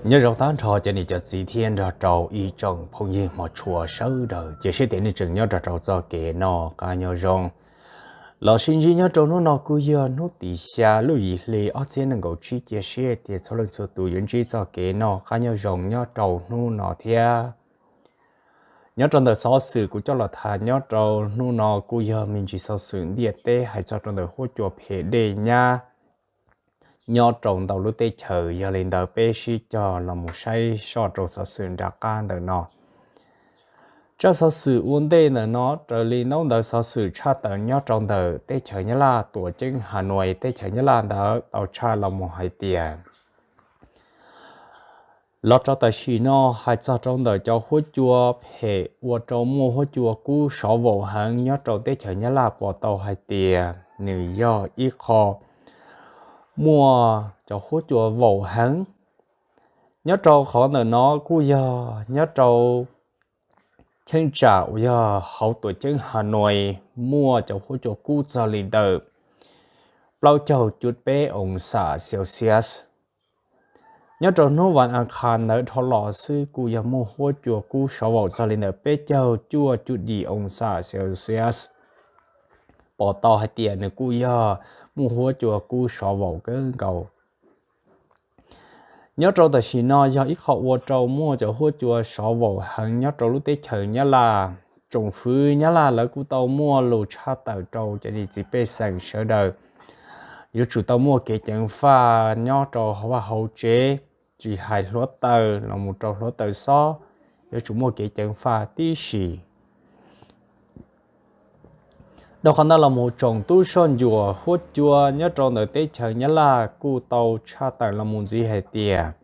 Nyob zoo tag nrho cov niam cov txiv thiab nrog rau ib tsoom phooj ywg hmov tshua sawv daws, cia siab tias nej tseem nyob rau txoj kev noj qab nyob zoo. Los sib ntsib nyob rau hnub no kuj yog hnub tim xya lub yim hli ob txhiab nees nkaum tsib, cia siab tias txhua leej txhua tus yuav ntsib txoj kev noj qab nyob zoo nyob rau hnub no thiab. Nyob rau ntawm xov xwm kuv coj los tham nyob rau hnub no kuj yog me ntsis xov xwm ntiaj teb hais txog rau ntawm huab cua phem dej nyab nyob rau ntau lub teb chaws, yog li ntawd peb sib cog los mus saib soj rau xov xwm nram qab ntawm no. Tsab xov xwm ua ntej ntawm no raws li ntaub ntawv xov xwm tshaj tawm nyob rau ntawm teb chaws Nyab Laj tuam ceeb Hanuai teb chaws Nyab Laj ntawd tau tshaj los mus hais tias los rau tam sim no hais txog rau ntawm cov huab cua phem ua rau muaj huab cua kub sov vaum heev nyob rau teb chaws Nyab Laj pom tau hais tias nws yog ib qho muaj cov huab cua vaum heev. Nyob rau qhov ntawm no kuj yog nyob rau cheeb tsam uas yog hauv tuam ceeb Hanuai muaj cov huab cua kub txog li ntawm plaub caug cuj peb oo xam Celsius. Nyob rau hnub vas a qha ntawd dhau los xwb kuj yog muaj huab cua kub sov vaum txog li ntawm peb caug cuaj cuj yim oo xam Celsius. Pom tau hais tias nws kuj yog muaj huab cua kub sov vaum kawg nkaus. Nyob rau tam sim no yog ib qho ua rau muaj cov huab cua sov vaum heev nyob rau lub teb chaws Nyab Laj. Tsoom fwv Nyab Laj lawv kuj tau muaj lus tshaj tawm rau cov niam txiv pej xeem sawv daws yuav tsum tau muaj kev ceev faj nyob rau hauv vaj hauv tsev, tsis hais hluav taws los mus rau hluav taws xob, yuav tsum muaj kev ceev faj tib si. Dhau qhov ntawd los mus tsoom tub soj ntsuam huab cua nyob rau ntawm teb chaws Nyab Laj kuj tau tshaj tawm los mus ntxiv hais tias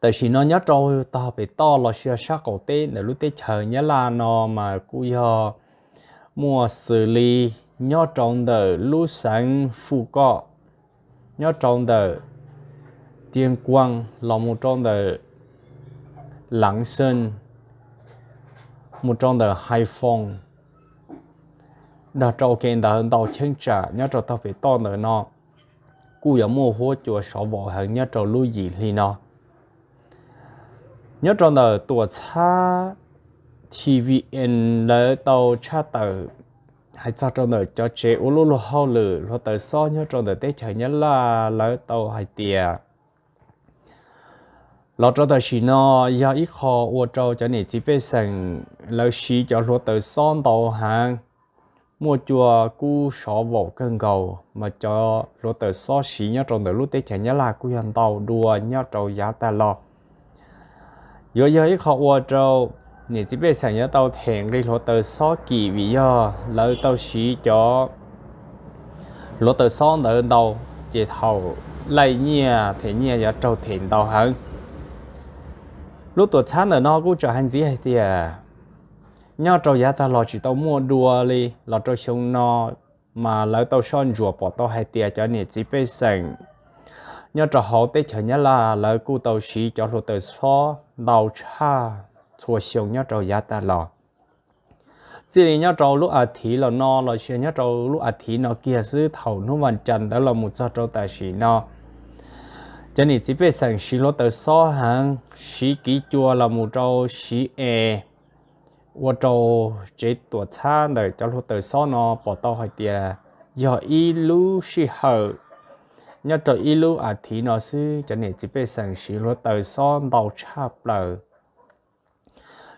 tam sim no nyob rau tog pem toj los sis sab qaum teb ntawm lub teb chaws Nyab Laj no mas kuj yog muaj xws li nyob rau ntawm lub xeev Fuj Koj, nyob rau ntawm Tiaj Kuaj los mus rau ntawm Lav Xeej, mus rau ntawm Hais Foos, nrog rau kev ntawd ntau cheeb tsam nyob rau tog pem toj ntawm no kuj yuav muaj huab cua sov vaum heev nyob rau lub yim hli no. Nyob rau ntawm tuam txhab T V N lawv tau tshaj tawm hais txog rau ntawm cov tsev ua luj luag hauj lwm hluav taws xob nyob rau ntawm teb chaws Nyab Laj lawv tau hais tias los rau tam sim no yog ib qho ua rau cov niam txiv pej xeem lawv siv cov hluav taws xob ntau heev, muaj cua kub sov vaum kawg nkaus, mas cov hluav taws xob siv nyob rau ntawm lub teb chaws Nyab Laj kuj yog ntau dua nyob rau yav tag los. Yuav yog ib qho ua rau niam txiv pej xeem yuav tau them nqi hluav taws xob kim vim yog lawv tau siv cov hluav taws xob ntawd ntau, ces thaum laij nyiaj them nyiaj yuav raug them ntau heev. Lub tuam txhab ntawm no kuj tseem hais ntxiv hais tias nyob rau yav tag los tsis tau muaj dua li, los rau xyoo no mas lawv tau soj ntsuam pom tau hais tias cov niam txiv pej xeem nyob rau hauv teb chaws Nyab Laj lawv kuj tau siv cov hluav taws xob ntau tshaj txhua xyoo nyob rau yav tag los. Txij li nyob rau lub as thiv los no los sis nyob rau lub as thiv no kiag xwb, thaum hnub vas cas ntawd los mus txog rau tam sim no, cov niam txiv pej xeem siv hluav taws xob heev, siv kiv cua los mus rau siv es, ua rau tsev tuam txhab ntawm cov hluav taws xob no pom tau hais tias yog ib lub sij hawm nyob rau ib lub as thiv no xwb cov niam txiv pej xeem siv hluav taws xob ntau tshaj plaws.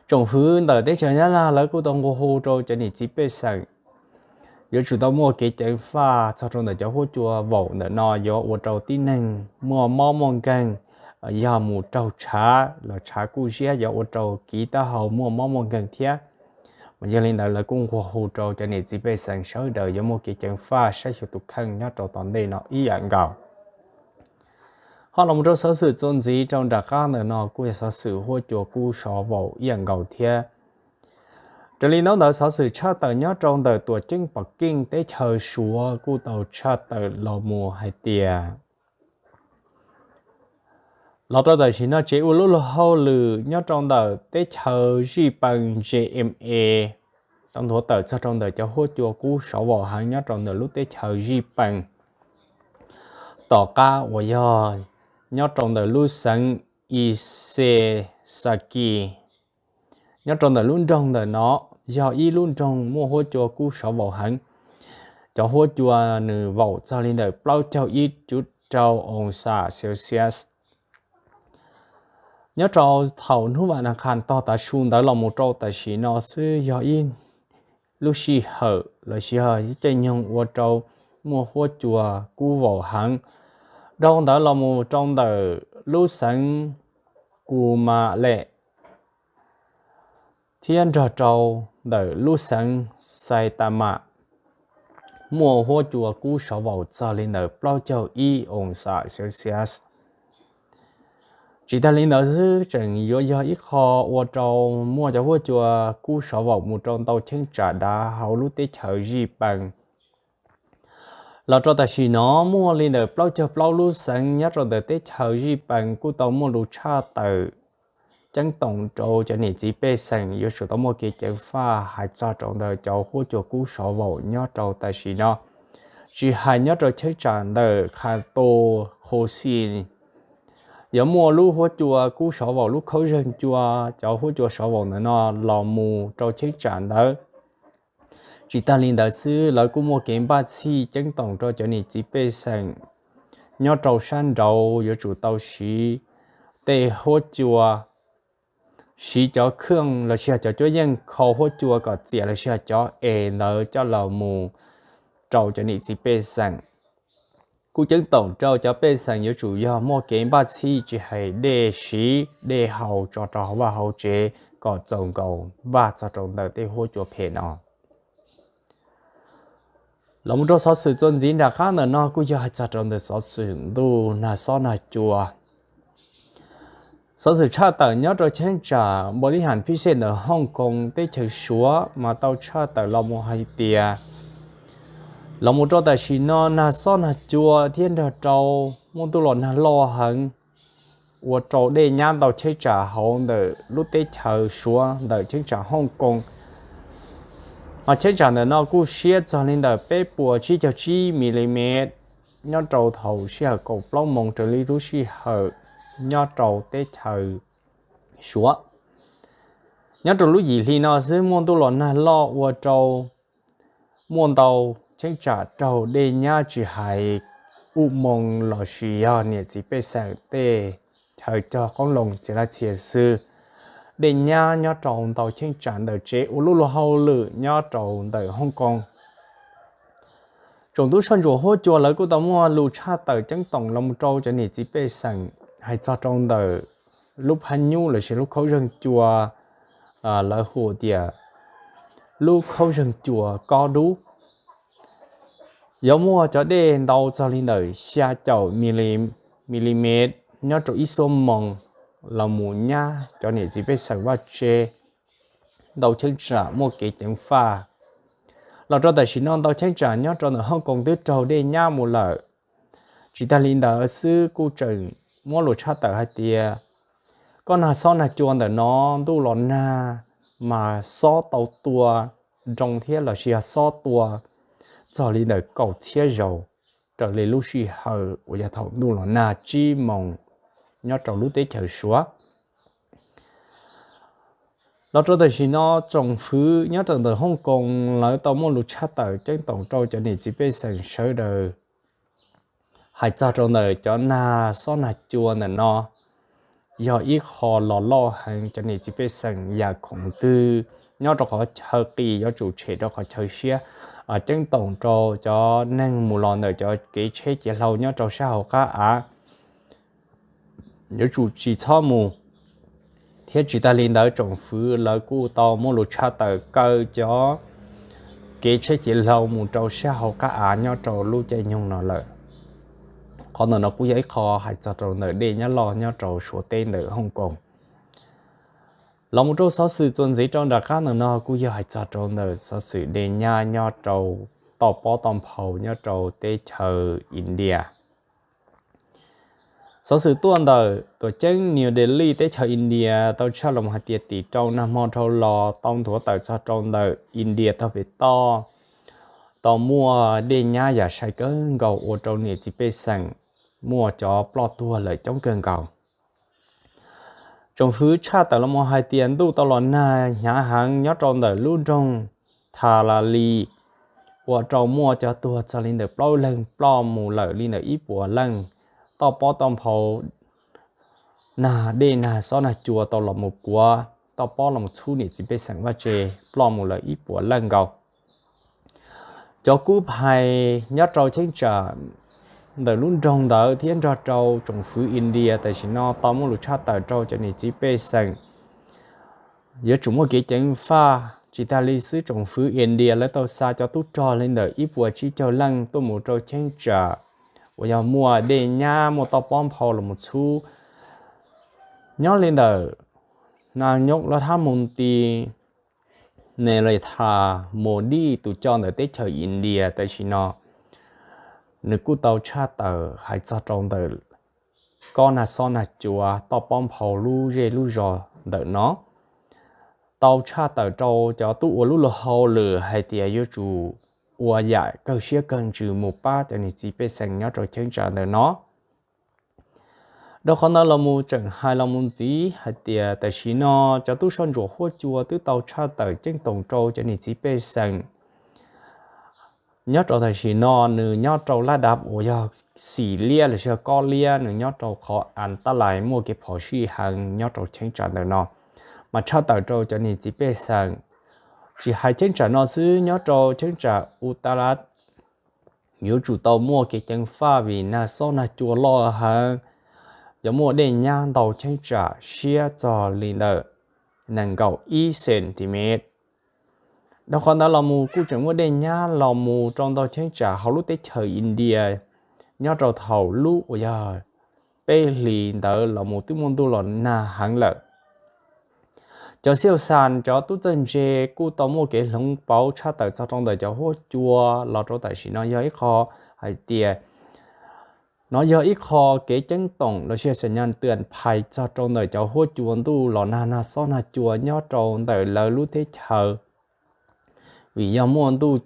Tsoom fwv ntawm teb chaws Nyab Laj lawv kuj tau nqua hu rau cov niam txiv pej xeem yuav tsum tau muaj kev ceev faj txog rau ntawm cov huab cua vaum ntawm no yuav ua rau tib neeg muaj mob muaj nkeeg, yog mus raug tshav los tshav kuj ziab yuav ua rau kiv taub hau muaj mob muaj nkeeg thiab. Mas yog li ntawd lawv kuj nqua hu rau cov niam txiv pej xeem sawv daws yuav muaj kev ceev faj saib xyuas tus kheej nyob rau tom ntej no ib yam nkaus. Ho los rau xov xwm txuas ntxiv rau nram qab ntawm no kuj yog xov xwm huab cua kub sov vaum ib yam nkaus thiab. Raws li ntaub ntawv xov xwm tshaj tawm nyob rau ntawm tuam ceeb Pom Keej teb chaws Suav kuj tau tshaj tawm los mus hais tias los rau tam sim no tsev ua lub luag hauj lwm nyob rau ntawm teb chaws Zij Pees J M A tau nthuav tawm txog rau ntawm cov huab cua kub sov vaum heev nyob rau ntawm lub teb chaws Zij Pees. Tom qab uas yog nyob rau ntawm lub xeev Isesaki. Nyob rau ntawm lub nroog ntawm no yog ib lub nroog muaj huab cua kub sov vaum heev. Cov huab cua nws vaum txog li ntawm plaub caug ib cuv rau oo xam Celsius. Nyob rau thaum hnub vas nas khas tog tav su ntawd los mus rau tam sim no xwb yog ib lub sij hawm los sis yog ib caij nyoog ua rau muaj huab cua kub vaum heev. Dhau ntawd los mus rau ntawm lub xeev Kumalek thiab nrog rau ntawm lub xeev Saitama muaj huab cua kub sov vaum txog li ntawm plaub caug ib oo xam Celsius. Tsis tag li ntawd xwb, tseem yuav yog ib qho ua rau muaj cov huab cua kub sov vaum mus rau ntau cheeb tsam dav hauv lub teb chaws Zij Pees. Los rau tam sim no muaj li ntawm plaub caug plaub lub xeev nyob rau ntawm teb chaws Zij Pees kuj tau muaj lus tshaj tawm ceeb toom rau cov niam txiv pej xeem yuav tsum tau muaj kev ceev faj hais txog rau ntawm cov huab cua kub sov vaum nyob rau tam sim no. Tsis hais nyob rau cheeb tsam ntawm Khatos Khuxi yuav muaj lub huab cua kub sov vaum, lub khaub zeeg cua, cov huab cua sov vaum ntawm no los mus rau cheeb tsam ntawd. Tsis tag li ntawd xwb, lawv kuj muaj kev npaj txhij ceeb toom rau cov niam txiv pej xeem nyob rau sab nraud yuav tsum tau siv tej huab cua, siv cov khwj los sis yog cov cuab yeej kho huab cua kom txias los sis yog cov es ntawd coj los mus rau cov niam txiv pej xeem. Kuj ceeb toom rau cov pej xeem yuav tsum yog muaj kev npaj txhij tsis hais dej siv dej haus tso rau hauv vaj hauv tsev kom txaus nkaus vaj txog rau ntawm tej huab cua phem no. Los mus rau xov xwm txuas ntxiv nram qab ntawm no kuj yog hais txog rau ntawm xov xwm ntuj nag xob nag cua. Xov xwm tshaj tawm nyob rau cheeb tsam npaus li has phij xej ntawm Hooj Koos teb chaws Suav mas tau tshaj tawm los mus hais tias los mus rau tam sim no nag xob nag cua thiab nrog rau muaj ntuj los nag loj heev ua rau dej nyab ntau cheeb tsam hauv ntawm lub teb chaws Suav ntawm cheeb tsam Hooj Koos. Mas cheeb tsam ntawm no kuj siab txog li ntawm peb puas tsib caug tsib milimet nyob rau thaum sij hawm kaum plaub moos raws li lub sij hawm nyob rau teb chaws Suav. Nyob rau lub yim hli no xwb muaj ntuj los nag loj ua rau muaj ntau cheeb tsam raug dej nyab tsis hais uj moos los sis yog niam txiv pej xeem tej chaw cog qoob loo txiav laj txhia xwb. Dej nyab nyob rau ntau cheeb tsam ntawm tsev ua lub luag hauj lwm nyob rau ntawm Hooj Koos. Tsoom tub soj ntsuam huab cua lawv kuj tau muaj lus tshaj tawm ceeb toom los mus rau cov niam txiv pej xeem hais txog rau ntawm lub phab nyub los sis lub khaub zeeg cua, lawv hu tias lub khaub zeeg cua kob dub. Yuav muaj cov dej ntau txog li ntawm xya caum milimet nyob rau ib xuab moos los mus nyab cov niam txiv pej xeem vaj tse ntau cheeb tsam muaj kev ceev faj. Los rau tam sim no ntau cheeb tsam nyob rau ntawm Hooj Koos twb raug dej nyab mus lawm. Tsis tag li ntawd xwb kuj tseem muab lus tshaj tawm hais tias koj nag xob nag cua ntawm no ntuj los nag mas xob tau tua nroo thiab los sis yog xob tua txog li ntawm kaum txhiab zaus raws li lub sij hawm uas yog thaum ntuj los nag tsib moos nyob rau lub teb chaws Suav. Los rau tam sim no tsoom fwv nyob rau ntawm Hooj Koos lawv tau muaj lus tshaj tawm ceeb toom rau cov niam txiv pej xeem sawv daws hais txog rau ntawm cov nag xob nag cua ntawm no yog ib qho los loj heev cov niam txiv pej xeem yam khoom twg nyob rau qhov chaw qis yuav tsum tshem rau qhov chaw siab. Ceeb toom rau cov neeg mus los ntawm cov kev tsheb cev hlau nyob rau sab hauv qab av yuav tsum tsis txhob mus. Thiab tsis tas li ntawd tsoom fwv lawv kuj tau muaj lus tshaj tawm kaw cov kev tsheb cev hlau mus rau sab hauv qab av nyob rau lub caij nyoog no lawm. Qhov ntawm no kuj yog ib qho hais txog rau ntawm dej nyab loj nyob rau Suav teb ntawm Hooj Koos. Los mus rau xov xwm txuas ntxiv rau nram qab ntawm no kuj yog hais txog rau ntawm xov xwm dej nyab nyob rau toj pob toj nphau nyob rau teb chaws India. Xov xwm tuaj ntawm tuam ceeb New Delhi teb chaws India tau tshaj los hais tias tim rau nag hmo dhau los tau nthuav tawm txog rau ntawm India tog pem toj tau muaj dej nyab yam sai kawg nkaus ua rau niam txiv pej xeem muaj cov ploj tuag lawm coob kawg nkaus. Tsoom fwv tshaj tawm los mus hais tias ntuj tau los nag hnyav heev nyob rau ntawm lub nroog Tha La Li, ua rau muaj cov tuag txog li ntawm plaub leeg, ploj mus lawm li ntawm ib puas leej. Toj pob toj nphau, nag dej nag xob nag cua tau los mus kuav toj pob los mus txhub niam txiv pej xeem vaj tse, ploj mus lawm ib puas leej nkaus. Cov kub phais nyob rau cheeb tsam ntawm lub nroog ntawd thiab nrog rau tsoom fwv India tam sim no tau muaj lus tshaj tawm rau cov niam txiv pej xeem yuav tsum muaj kev ceev faj. Tsis tas li xwb, tsoom fwv India lawv tau xa cov tub rog li ntawm ib puas tsib caug leej tuaj mus rau cheeb tsam uas yog muaj dej nyab muaj toj pob nphau los mus txhub nyob li ntawm Nayok Ladhmoti Narendra Modi tus coj ntawm teb chaws India tam sim no. Nws kuj tau tshaj tawm hais txog rau ntawm kob nag xob nag cua toj pob nphau lub zej lub zos ntawm no, tau tshaj tawm rau cov tub ua lub luag hauj lwm hais tias yuav tsum ua yam kawg siab kawg ntsws mus pab cov niam txiv pej xeem nyob rau cheeb tsam ntawm no. Dhau qhov ntawd los mus tseem hais los mus ntxiv hais tias tam sim no cov tub soj ntsuam huab cua twb tau tshaj tawm ceeb toom rau cov niam txiv pej xeem nyob rau tam sim no. Nws nyob rau lab dav uas yog xim liab los sis kob liab, nws nyob rau qhov Antalai muaj kev phom sij heev nyob rau cheeb tsam ntawm no, mas tshaj tawm rau cov niam txiv pej xeem. Tsis hais cheeb tsam no xwb, nyob rau cheeb tsam Uttaradit yuav tsum tau muaj kev ceev faj vim nag xob nag cua loj heev, yuav muaj dej nyab ntau cheeb tsam siab txog li ntawm nees nkaum ib centimeter. Dhau qhov ntawd los mus kuj tseem muaj dej nyab los mus rau ntau cheeb tsam hauv lub teb chaws India nyob rau thaum lub uas yog peb hlis ntawd los mus twb muaj ntuj los nag heev lawm. Cov xiaj xas cov tub txawj ntse kuj tau muaj kev hloov pauv tshaj tawm txog rau ntawm cov huab cua los rau tam sim no yog ib qho hais tias no yog ib qho kev ceeb toom los sis xam nyas twm phais txog rau ntawm cov huab cua ntuj los nag nag xob nag cua nyob rau ntawm lawv lub teb chaws, vim yog muaj ntuj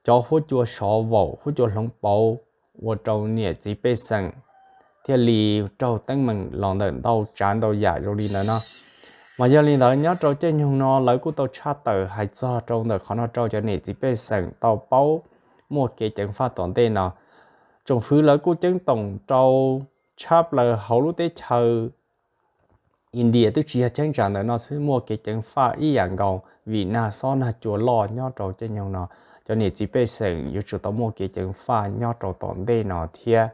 cov huab cua sov vaum huab cua hloov pauv ua rau niam txiv pej xeem thiaj li raug teeb meem los ntawm ntau tsav ntau yam zoo li ntawd no. Mas yog li ntawd nyob rau caij nyoog no lawv kuj tau tshaj tawm hais txog rau ntawm qhov no rau cov niam txiv pej xeem tau paub muaj kev ceev faj tom ntej no. Tsoom fwv lawv kuj ceeb toom rau tshab plaws hauv lub teb chaws India twb tsis yog cheeb tsam ntawm no xwb muaj kev ceev faj ib yam nkaus vim nag xob nag cua loj nyob rau caij nyoog no. Cov niam txiv pej xeem yuav tsum tau muaj kev ceev faj nyob rau tom ntej no thiab.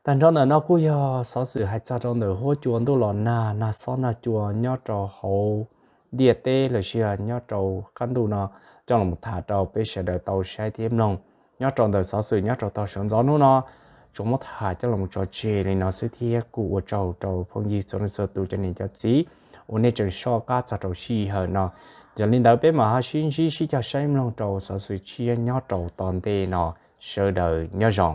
Tag nrho ntawm no kuj yog xov xwm hais txog rau ntawm huab cua ntuj los nag nag xob nag cua nyob rau hauv ntiaj teb los sis nyob rau qab ntuj no coj los tham rau peb sawv daws tau saib thiab mloog. Nyob rau ntawm xov xwm nyob rau thaum sawv ntxov hnub no tsuas muab tham coj los tso tseg li no xwb thiab kuj ua tsaug rau phooj ywg txhua leej txhua tus cov niam cov txiv uas nej tseem soj qab txog rau sij hawm no. Yog li ntawd peb mam ho sib ntsib sib cog saib mloog rau xov xwm tshiab nyob rau tom ntej no. Sawv daws nyob zoo.